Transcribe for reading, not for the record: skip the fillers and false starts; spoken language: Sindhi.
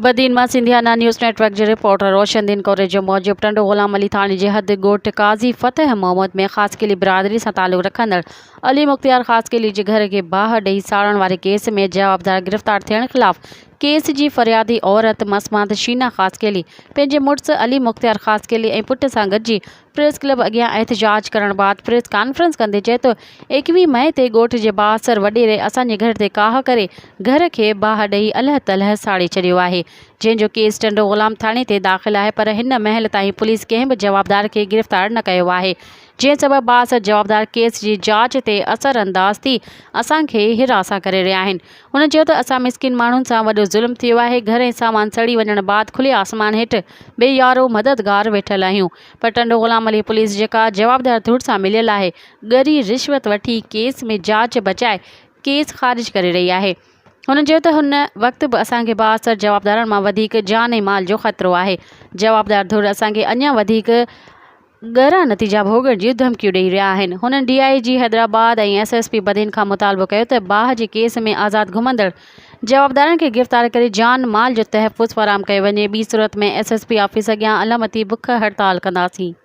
بدين مان سنڌيانا نيوز نيٽ ورڪ جي رپورٽر روشن دين ڪوريجو موجب ٽنڊو غلام علي ٿاڻي جي حد ڳوٺ قاضي فتح محمد ۾ خاصخيلي برادري سان تعلق رکندڙ علي مختيار خاصخيلي جي گهر کي باهه ڏئي ساڙڻ واري ڪيس ۾ جوابدار گرفتار ٿيڻ خلاف ڪيس جي فريادي عورت مسمات شينا خاصخيلي پنهنجي مڙس علي مختيار خاصخيلي ۽ پٽ سان گڏجي پريس ڪلب اڳيان احتجاج ڪرڻ بعد پريس ڪانفرنس ڪندي چيو ته 21 مئي تي ڳوٺ جي بااثر وڏيري اسان جي گهر تي ڪاهه ڪري گهر کي باهه ڏئي الهه تلهه ساڙي ڇڏيو آهي جنهن جو ڪيس ٽنڊو غلام ٿاڻي تي داخل آهي پر هن مهل تائين پوليس ڪنهن به جوابدار کي گرفتار نه ڪيو آهي جنهن سبب بااثر جوابدار ڪيس جي جاچ تي اثر انداز ٿي اسان کي هراسان ڪري رهيا آهن. هن چيو ته اسان مسڪين ماڻهن سان وڏو ظلم ٿيو آهي، گهر ۽ سامان سڙي وڃڻ بعد کلي آسمان هيٺ بي يارو مددگار ويٺل آهيون پر ٽنڊو غلام علي پوليس جيڪا جوابدار ڌر سان مليل آهي ڳري رشوت وٺي ڪيس ۾ جاچ بچائي ڪيس خارج ڪري رهي آهي. هن چيو ته هن وقت به اسان کي بااثر جوابدارن مان وڌيڪ جان ۽ مال جو خطرو آهي، جوابدار ڌر اسان کي اڃا وڌيڪ ڳرا نتيجا ڀوڳڻ جون ڌمڪيون ڏئي رهيا آهن. هنن D I G Hyderabad ۽ S S P Badin کان مطالبو ڪيو ته باهه جي ڪيس ۾ آزاد گهمندڙ جوابدارن کي گرفتار ڪري جان مال جو تحفظ فراهم ڪيو وڃي ٻي صورت ۾ ايس ايس پي آفيس اڳيان علامتي بک هڙتال ڪنداسين.